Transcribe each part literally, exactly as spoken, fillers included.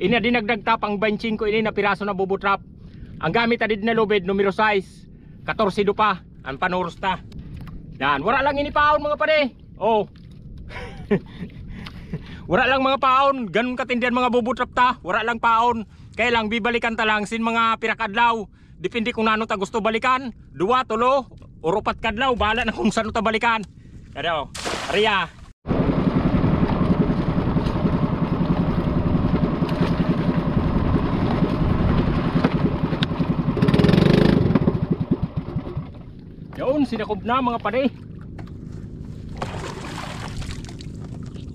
Ini a dinagdag ta pang baintsingko ini na piraso na bubu trap. Ang gamit a didi na lubid, numero sais, katorse do pa, ang panuros ta. Yan, wara lang ini paon, mga padi. Oh. Wara lang mga paon, ganun katindi an mga bubu trap ta, wara lang paon. Kaya lang bibalikan ta lang sin mga pira ka adlaw. Depende kung nanu ta gusto balikan. Duwa, tulo, or upat ka adlaw. Bahala na kung saan ta balikan. Ano? Aria. Yun, sinakob na, mga padi.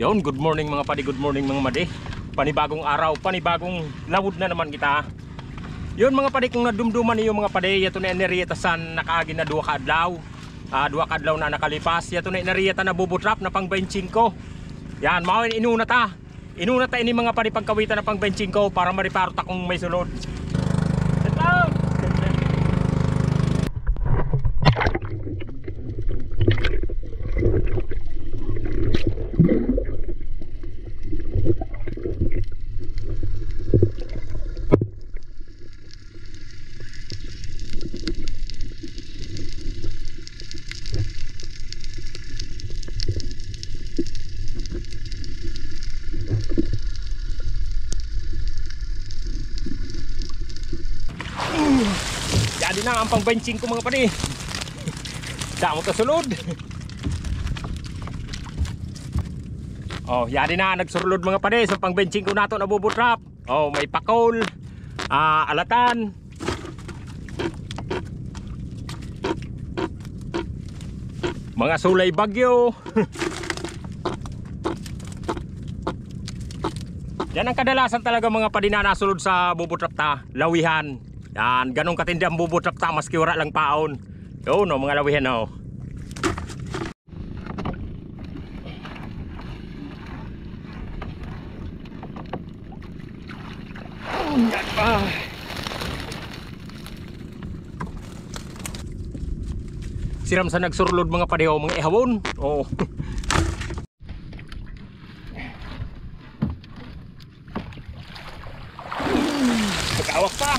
Yun, good morning, mga padi, good morning, mga madi. Panibagong araw, panibagong lawod na naman kita. Yun, mga padi, kung nadumduman niyo, mga padi, yato na ini riyata san nakaagi na duwa ka adlaw. Ah, duwa ka adlaw na nakalipas, yato na ini riyata na bubu trap na pang baintsingko. Yan, mawin inuna ta. Inuna ta ini, mga padi, pagkawitan na pang baintsingko para mariparo ta kung may sulod. Shout out! Yadi na an pang baintsingko, mga padi. Damo ta sulod. Oh, yadi na, nagsurlod, mga padi, sa pang baintsingko nato na bubu trap. Oh, may pakol. Ah, alatan. Mga sulay bagyo. Yan ang kadalasan talaga, mga padi, na nasulod sa bubu trap ta, lawihan. Yan, ganun katindi ang bubu trap ta, maski wara lang paon. Yun, oh, mga lawihan, oh. Siram sa nagsurlod, mga padi, oh, mga ihawon. Oh. Pagawak pa.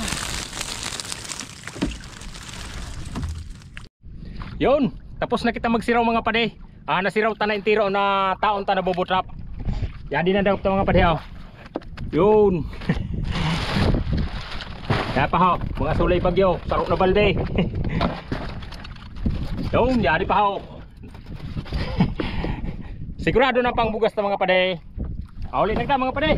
Yun, tapos na kita magsiraw, mga padi. Ah, nasiraw ta na intiro na taon ta na bubu trap. Yadi na daw ta, mga padi, oh. Yun. Yan pa ho, mga sulay bagyo, taro na balde. Yun, yadi pa ho. Sigurado na pang bugas ta, mga padi. Ah, uli na kita, mga padi.